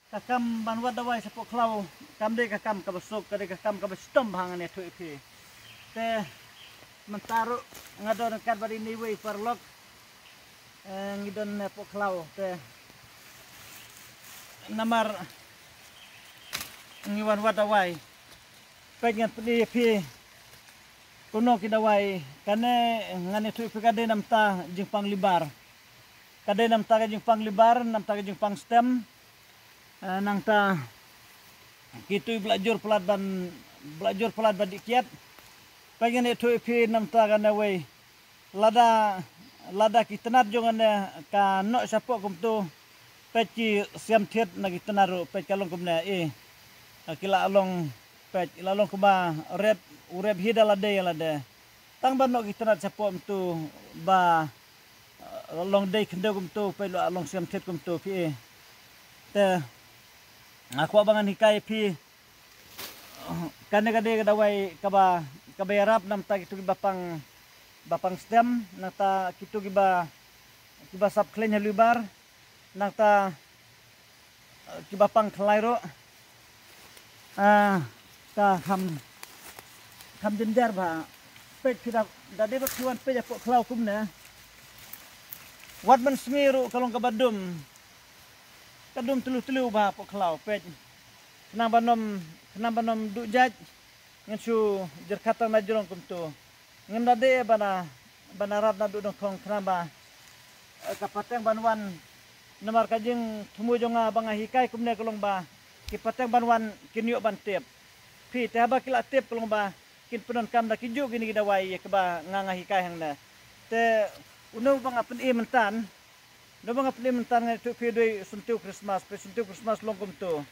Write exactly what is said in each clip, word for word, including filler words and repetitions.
Ka kam ban wad dawai shapoh khlaw kam dei ka kam kaba suk, ka dei ka kam kaba shitom bha, ngan ïathuh ïa phi. Te mynta ruh nga don ryngkat bad ine iwei i paralok. Eh, ngi don hapoh khlaw te namar ngi wan wad dawai. Peit ngan pyni ïa phi kumno ki dawai. Kane ngan ïathuh ïa phi, ka dei namar ka jingpang libar. Ka dei namar ka jingpang libar, namar ka jingpang stem. Eh, nangta kito ki ba la jur palat ban, ba la jur palat ban dih kiad. Peit ngan ïathuh ïa phi namar kane wei. Lada, lada ki tnat jong kane ka noh shapoh kumto, peit ki siam thied na ki tnat ruh, peit ka long kumne, eh. Ki la long, peit, ki la long kumba rep, u rep hi da lade ïa lade. Tang ba noh ki tnat shapoh kumto ba, eh, long dei khyndew kumto, peit la long siam thied kumto phi, eh. Te nga kwah ba ngan hikai ïa phi. Kane ka dei ka dawai kaba, kaba ïarap namar kito kiba pang, ba pang stem, nangta kito kiba, kiba sap khleiñ ha libar, nangta, eh, kiba pang khlai ruh. Ah, ka kham, kham jynjar bha. Peit phi da, da dei ba phi wan peit hapoh khlaw kumne. Wat man sngi ruh ka long kaba dum. Ka dum tlu tlu bha hapoh khlaw, peit. Khnang ban ym, khnang ban ym duh jait, ngan shu jyrkhat tang na jrong kumto. Ngim da dei ban, ban rat naduh nyngkong khnang ba, eh, ka pateng ban wan. Namar ka jingthmu jong nga ba nga hikai kumne ka long ba ki pateng ban wan kin ïoh ban tip. Phi te haba ki la tip ka long ba kin pyndonkam da kijuh kine ki dawai ïa kaba nga, nga hikai hangne. Te uno ba nga pyni mynta, uno ba nga pyni mynta, ngan ïathuh ïa phi, dei Syntiew Christmas, peit Syntiew Christmas long kumto.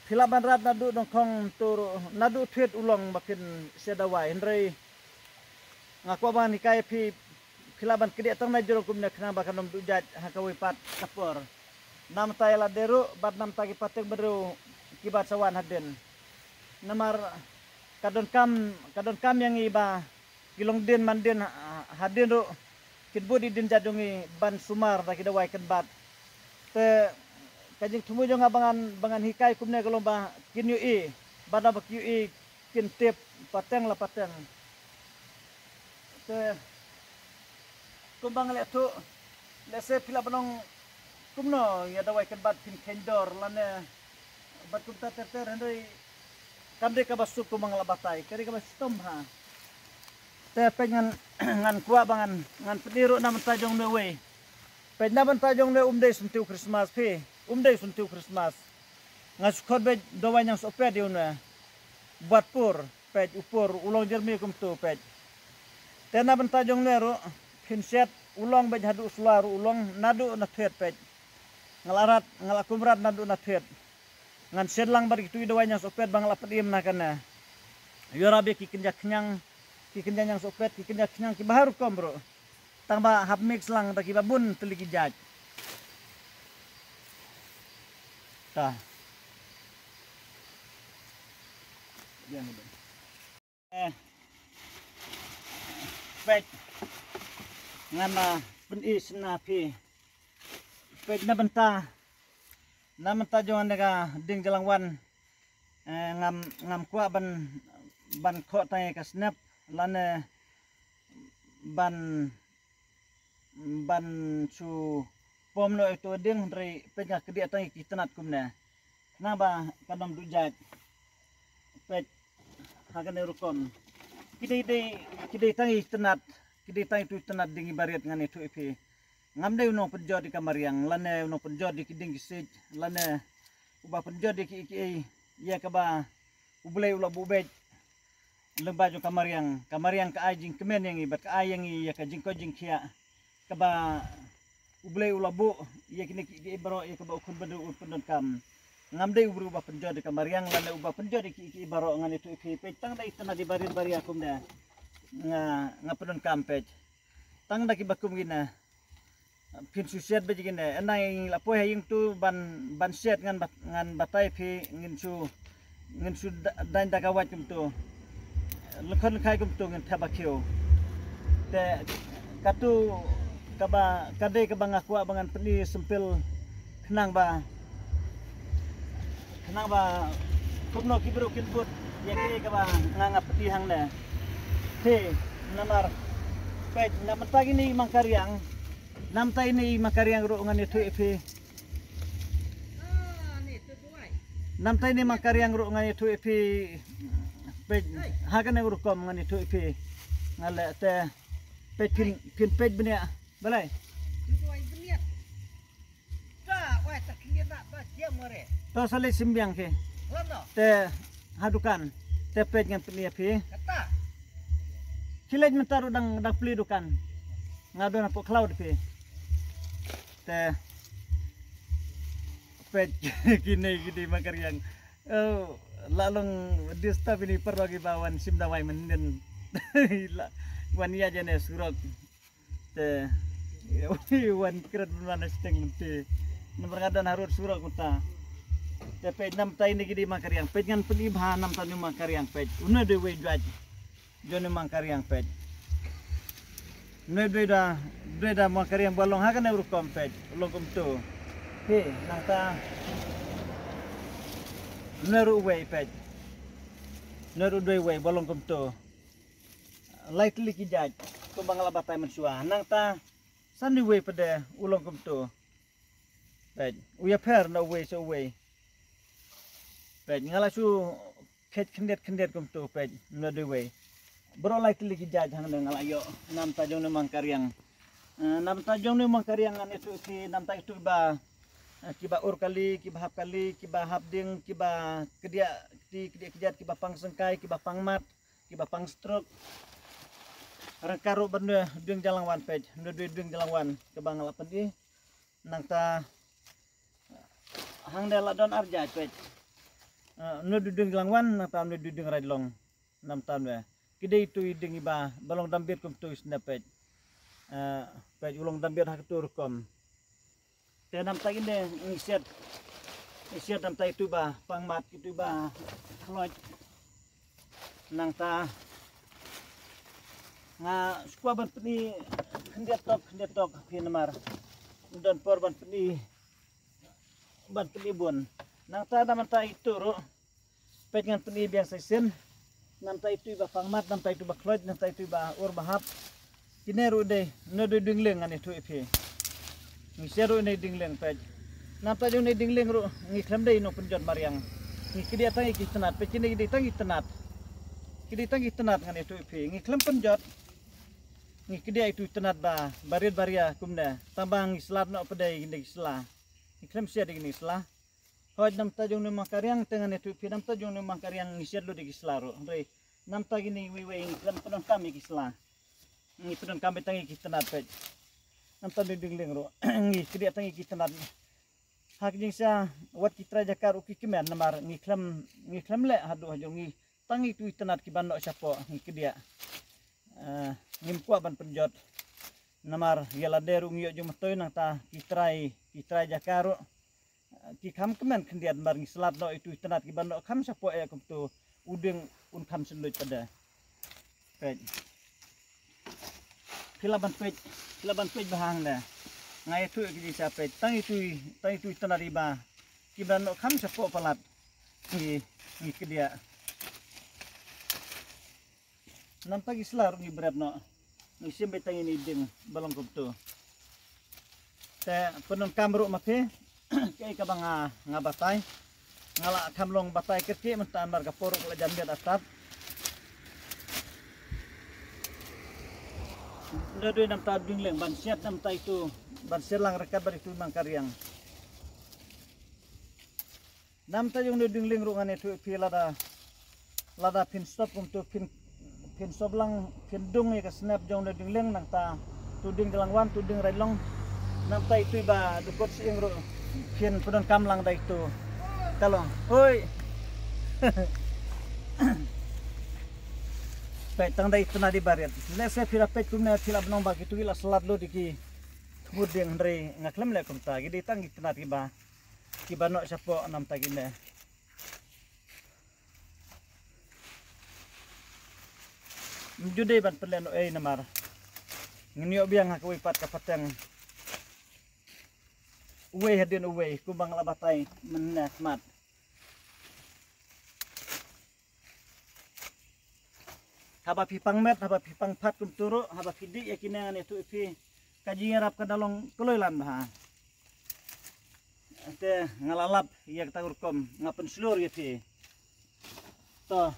Phi lah ban rat naduh nyngkong kumto, naduh thied u long ba phin shet dawai, hynrei nga kwah ban hikai ïa phi, phi lah ban kdiah tang na jrong kumne khnang ba kan ym duh jait ha kawei pat ka por. Namar ïa lade ruh bad namar ki pateng bynriew kiba sa wan hadien. Namar ka donkam, ka donkam ïa ngi ba ki long dien man dien, ha, hadien ruh kin bud i dienjat jong ngi ban sumar da ki dawai kynbat. Te ka jingthmu jong nga ba ngan, ba ngan hikai kumne ka long ba kin ïohi, bad haba ki ïohi kin tip pateng la pateng. Te kumba nga la ïathuh, lehse phi lah ban ong kumno ïa dawai kynbat phin kheiñ dor lane bad kumta ter ter, hynrei kam dei kaba suk kumba nga la batai, ka dei kaba shitom bha. Te peit ngan, ngan kwah ba ngan, ngan pyni ruh na bynta jong une uwei. Peit na bynta jong une um dei Syntiew Christmas phi, um dei Syntiew Christmas. Nga shu khot beit dawai ñiangsohpet ïa une. Bad pur, peit u pur, u long jermi kumto peit. Te na bynta jong une ruh, phin shet, u long beit haduh sla ruh u long, naduh na thied peit. Nga la rat, nga la kum rat naduh na thied. Ngan shet lang bad kito ki dawai ñiangsohpet ba nga la pynim na kane. Ïarap ïa ki kynja khñiang, ki kynja ñiangsohpet, ki kynja khñiang kiba har rukom ruh. Tang ba hap mix lang da kiba bun tylli ki jait. Ta. Eh. Peit. Ngan, ah, pyni sna phi. Peit na bynta, na bynta jong kane ka dieng jyllangwan. Eh, ngam, ngam kwah ban, ban khoh tang ïa ka snep lane ban, ban shu pom noh ïa uto u dieng, hynrei peit nga kdiah tang ïa ki tnat kumne. Khnang ba kan ym duh jait. Peit ha kane rukom. Ki dei, dei, ki dei tang ïa ki tnat, ki dei tang ïa uto u tnat dieng iba rit, ngan ïathuh ïa phi. Ngam dei u nongpynjot ïa ka mariang lane u nongpynjot ïa ki dieng ki siej lane uba pynjot ïa ki, ïa ki, ïa kaba U Blei u la buh beit lyngba jong ka mariang. Ka mariang ka ai jingkmen ïa ngi bad ka ai ïa ngi ïa ka jingkoit jingkhiah kaba U Blei u la buh ïa kine ki, ki baroh ïa kaba u khun bynriew u pyndonkam. Ngam dei u briew uba pynjot ïa ka mariang lane uba pynjot ïa ki, ki baroh, ngan ïathuh ïa phi. Peit tang da i tnat iba rit ba ria kumne nga, nga pyndonkam peit. Tang da kiba kum kine. Phin shu shet beit kine. Ynda ngi la poi ha ïing tu ban, ban shet ngan bat-, ngan batai phi, ngin shu, ngin shu da-, daiñ da ka wait kumto. Lyngkhot lyngkhai kumto ngin thep ba khiew. Te katu kaba, ka dei kaba nga kwah ba ngan pyni sympil khnang ba Nang ba kumno ki briew kin put ïa ki kaba nga nga peti hangne. Te namar peit namar ta kine i mangkariang. Namar ta ine i mangkariang ruh ngan ïathuh ïa phi. Namar ta ine i mangkariang ruh ngan ïathuh ïa phi. Peit ha kane rukom ngan ïathuh ïa phi. Nga leh te peit phin phin peit bniah. Balei? To sa leit symbiang ki. Te ha dukan. Te peit ngan pyni ïa phi. Ki leit mynta ruh dang dang plie dukan. Nga don hapoh khlaw da phi. Te peit kine kine mangkariang. Oh, la long disturb ine i paralok iba wan shim dawai mynnin. La wan ïaid ïa ne surok. Te wan kret mynta na sting mynta. Namar nga don harud surok mynta. Te peit namar ta ine kine mangkariang. Peit ngan pyni bha namar ta ine mangkariang peit. Une dei wei jwaj. Jong ne mangkariang peit. Une dei da dei da mangkariang ba long ha kane rukom peit. Long kumto. He, nangta. Une ruh wei peit. Une ruh dei wei ba long kumto. Lai tylli ki jait kumba nga la batai mynshuwa. Nangta san uwei pat de u long kumto. Peit u ïapher na uwei sha uwei. Peit nga la shu khet khyndiat khyndiat kumto peit na uwei. Baroh lai tylli ki jait hangne nga la ïoh namar ta jong ne mangkariang. Eh, namar ta jong ne mangkariang ngan ïathuh ïa phi namar ta itu ba, eh, kiba ur kali, kiba hap kali, kiba hap ding, kiba kdiah kti kdiah kjat, kiba pang sengkai, kiba pang mat, kiba pang stroke. Rangka ruh ban ding jalangwan peit, ding jalangwan kaba nga la pyni. Nangta hangne la don arjait peit. Eh, une duding langwan nangta une duding railong. Namta une ki dei tu i ding iba ba long dambit kumtu i sne peit. Eh, peit u long dambit ha katu rukom. Te namta ine ngi siat ngi siat namta itu ba pangmat itu ba khloit. Nangta nga skwah ban pyni khyndiat tok khyndiat tok phi namar don por ban pyni ban pyni bun. Nangta namta itu ruh peit ngan pyni biang sa shisien. Namta itu ba pangmat namta itu ba khloit namta itu ba ur ba hap. Kine ruh dei, une dei ding leng ngan ïathuh ïa phi. Ngi shet ruh une ding leng peit. Namta jong une ding leng ruh ngi khlem dei nongpynjot mariang. Ngi kdiah tang ïa ki tnat peit kine ki dei tang ki tnat. Ki dei tang ki tnat ngan ïathuh ïa phi. Ngi khlem pynjot. Ngi kdiah itu tnat ba barit baria kumne. Tang ba ngi slat noh pdei kine ki sla. Ngi khlem shet ïa kine ki sla. Hooid namta jong une mangkariang te ngan ïathuh ïa phi namta jong une mangkariang ngi shet lut ïa ki sla ruh. Hynrei namta kine iwei iwei ngi khlem pyndonkam ïa ki sla. Ngi pyndonkam beit tang ïa ki tnat peit. Namta dei ding leng ruh ngi kdiah tang ïa ki tnat. Ha ka jingshisha wat ki trai jaka ruh ki kmen namar ngi khlem ngi khlem leh haduh ha jong ngi tang itu i tnat kiba noh shapoh ngi kdiah. Eh, ngim kwah ban pynjot. Namar ïa lade ruh ngi ïoh jingmyntoi nangta ki trai ki trai jaka ruh ki kham kmen khyndiat namar ngi slat noh itu i tnat kiba noh kham shapoh ïa kumtu u ding un kham sylluid pat de. Peit. Phi lah ban peit, phi lah ban peit ba hangne. Nga ïathuh ïa ki jingshisha peit tang itu i tang itu i tnat iba kiba noh kham shapoh palat. Ngi ngi kdiah. Namta ki sla ruh ngi bret noh. Ngi shim beit tang ine i ding ba long kumtu. Te pyndonkam ruh ma phi kaei kaba nga nga batai. Nga la kham long batai kyrkieh mynta namar ka por ruh ka la jan miet artat. Nda dei namta ding leng ban shet namta itu ban shet lang ryngkat bad itu mangkariang. Namta jong ne ding leng ruh ngan ïathuh ïa phi lada lada phin sop kumtu phin phin sop lang phin dung ïa ka snep jong ne ding leng nangta tu ding langwan tu ding railong. Namta itu ba dukot sing ruh phin pyndonkam lang da itu. Kalo. Oi. Peit tang da itu na di barit. Lehse phi la peit kumne phi la bnong ba kitu ki la slat lut ïa ki thmut ding hynrei nga khlem leh kumta ki dei tang ki tnat kiba kiba noh shapoh namta kine. Ym ju dei ban pynleh noh ei namar ngin ïoh biang ha kawei pat ka pateng. Uwei hadien uwei kumba nga la batai mynne khmat. Haba phi pang met, haba phi pang phat kumtu ruh, haba phi dih ïa kine ngan ïathuh ïa phi. Ka jingïarap ka da long kloi lan bha. Te nga la lap ïa kata ka rukom, nga pynshlur ïa phi. To.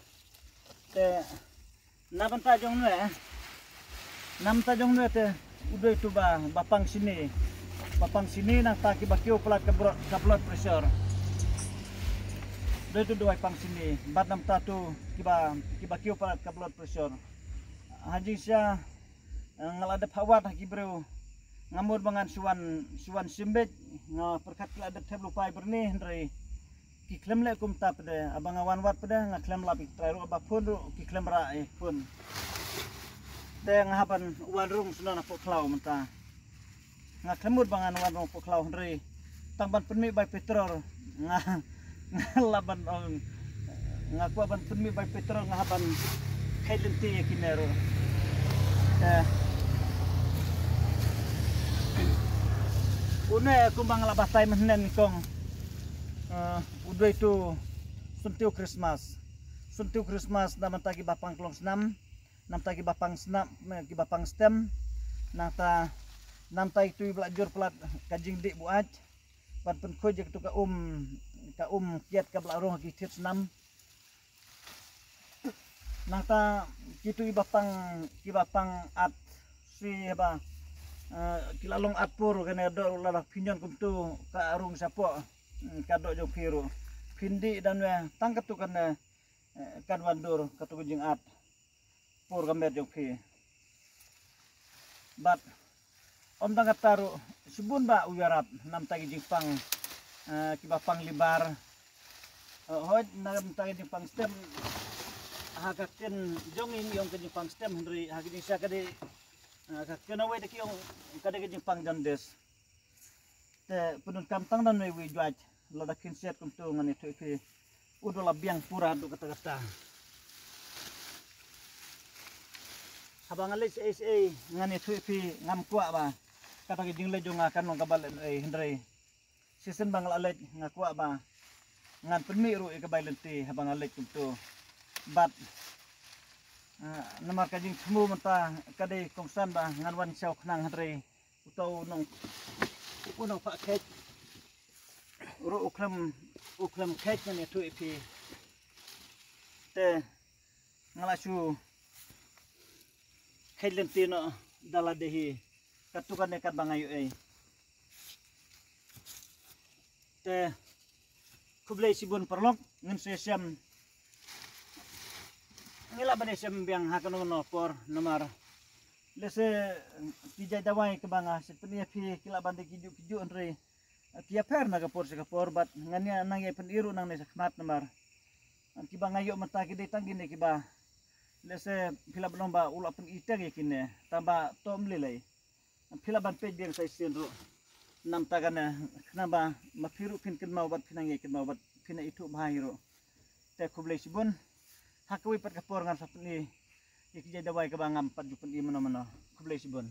Te na bynta jong nwe. Na bynta jong nwe te u dei tu ba, ba pang shini. Ba pang shini nangta kiba kiew palat ka bro-, ka blood pressure. Dei tu dawai pang shini. Bad na bynta tu kiba, kiba kiew palat ka blood pressure. Ha jingshisha, eh, nga la dep hawat ha ki briew. Nga mut ba ngan shu wan, shu wan shim beit, nga pyrkhat ki la dep thep lypa ïa byrni, hynrei ki khlem leh kumta pat de, haba nga wan wad pat de, nga khlem lap ïa ki trai ruh, haba phone ruh, ki khlem rah ïa phone. Te nga hap ban wan rung shuh na poh khlaw mynta. Nga khlem mut ba ngan wan rung poh khlaw hynrei tang ban pynmih bai petrol. Nga, nga lah ban ong, nga kwah ban pynmih bai petrol, nga hap ban kheit lynti ïa kine ruh. Eh. Une kumba nga la batai mynhynnin kong. Eh, u dei tu syntiew Christmas. Syntiew Christmas na bynta kiba pang klong snam. Na bynta kiba pang snam, eh, kiba pang stem. Nangta, na bynta itu iba la jur palat ka jingdih buaid. Ban pynkhuid ïa katu ka um, ka um kiad kaba la rung ha ki thied snam. Nangta kitu iba pang, kiba pang at si haba, eh, ki la long at pur kane doh ruh lada phi ñion kumtu ka rung shapoh, mm, ka doh jong phi ruh. Phin dih da nwe tang katu kane, eh, kan wan dur katu ka jingat pur ka met jong phi. Bad ym tang kata ruh, shibun ba u ïarap na bynta ki jingpang, eh, kiba pang libar. Eh, hooid na bynta ki jingpang stem. Ha ka ktien jong ngi ngi ong ka jingpang stem hynrei ha ka jingshisha ka dei, eh, ha ka ktien kawei te ki ong ka dei ka jingpang jaundice. Te pyndonkam tang da uwei u juaid, lada khin shet kumtu ngan ïathuh ïa phi. U dei la biang pura haduh katta katta. Haba nga leit shaei shaei ngan ïathuh ïa phi, ngam kwah ba kata ka jingleit jong nga kan long kaba lehnohei hynrei shisien ba nga la leit nga kwah ba ngan pynmih ruh ïa ka bai lynti haba nga leit kumtu. Bad, ah, namar ka jingthmu mynta ka dei kongsan ba ngan wan shaw khnang hynrei uto u nong, u nongphah kheit ruh u khlem, u khlem kheit ngan ïathuh ïa phi. Te nga la shu kheit lynti noh da lade hi. Katu kane katba nga ïohi. Te khublei shibun paralok, ngin sa ïashem. Ngi lah ban ïashem biang ha kano kano por namar lehse ki jait dawai kiba nga sa pyni ïa phi ki lah ban dei kijuh kijuh hynrei ki ïapher na ka por sha ka por bad ngan ïa nang ïa pyni ruh nangne shakhmat namar kiba nga ïoh mynta ki dei tang kine kiba lehse phi lah ban ong ba u la pyni tang ïa kine tang ba to ym lei lei. Phi lah ban peit biang sa shisien ruh. Namta kane, khnang ba ma phi ruh phin kynmaw bad phin nang ïa kynmaw bad phin ïa ithuh bha hi ruh. Te khublei shibun. Ha kawei pat ka por ngan sa pyni ïa ki jait dawai kaba ngam pat ju pyni mano mano. Khublei shibun.